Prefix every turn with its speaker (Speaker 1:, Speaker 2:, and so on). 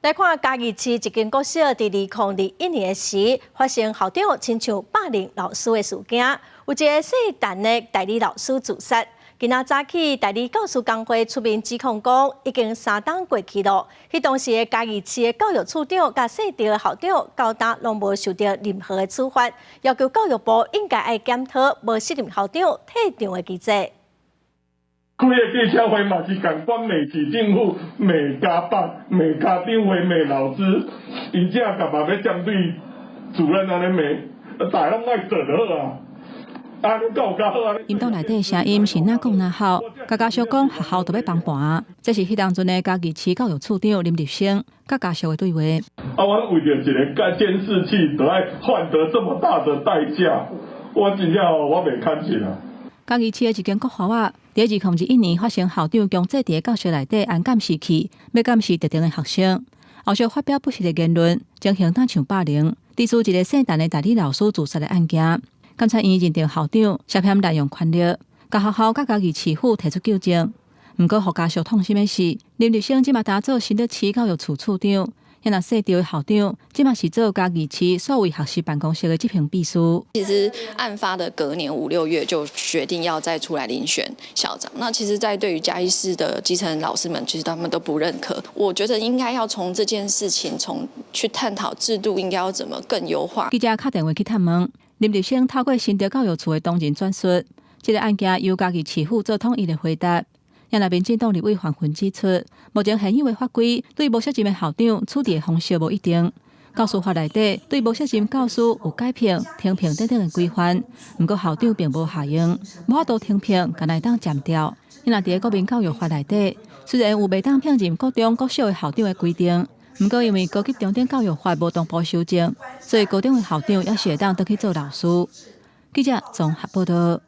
Speaker 1: 來看嘉義市一間國小，佇2021年的時發生校長親像霸凌老師的事件，有一个姓陳的代理老師自殺。今仔早起，代理教師工會出面指控講，已經3冬過去囉。彼當時的嘉義市的教育處長佮姓趙的校長，到今攏無受著任何的處罰，要求教育部應該愛檢討無適任校長退場的機制。
Speaker 2: 開个記者會嘛是共款罵市政府、罵嘉北、罵家長會、罵老師，𪜶這幹嘛欲針對主任按呢罵？大家攏莫做就好啊！
Speaker 3: 音檔內底聲音是若講若哭，共家屬講學校都欲崩盤。這是彼當陣的嘉義市教育處長林立昇佮家屬的對話。
Speaker 2: 啊，阮為著一个監視器，都愛換得這麼大的代價，我真正我袂堪信啊！
Speaker 3: 嘉義市的一間國小仔，佇2021年發生校長強制佇教室內底安監視器，欲監視特定的學生，後續發表不實的言論，情形若像霸凌，致使一个姓陳的代理老師自殺的案件。監察院認定校長涉嫌濫用權力，共學校佮嘉義市府提出糾正。毋過，予家屬痛心的是，林立昇這馬擔做新竹市教育處處長，遐若姓趙的校長，這馬是做嘉義市數位學習辦公室的執行秘書。
Speaker 4: 其實案發的隔年五六月就決定要再出來遴選校長。那其實，在對於嘉義市的基層老師們，其實他們都不認可。我覺得應該要從這件事情，從去探討制度應該要怎麼更優化。
Speaker 3: 記者敲電話去探問，林立昇透過新竹教育處的同仁轉述，這个案件由嘉義市府做統一的回答。也若民進黨立委黃雲指出，目前現有的法規對無適任的校長處置的方式無一定。教師法內底對無適任教師有解聘、停聘等等的規範，毋過校長並無效用，無法度停聘，干焦會當暫調。也若佇个國民教育法內底，雖然有袂當聘任國中、國小的校長的規定，毋過因為高級中等教育法無同步修正，所以高中的校長猶是會當轉去做老師。記者綜合報導。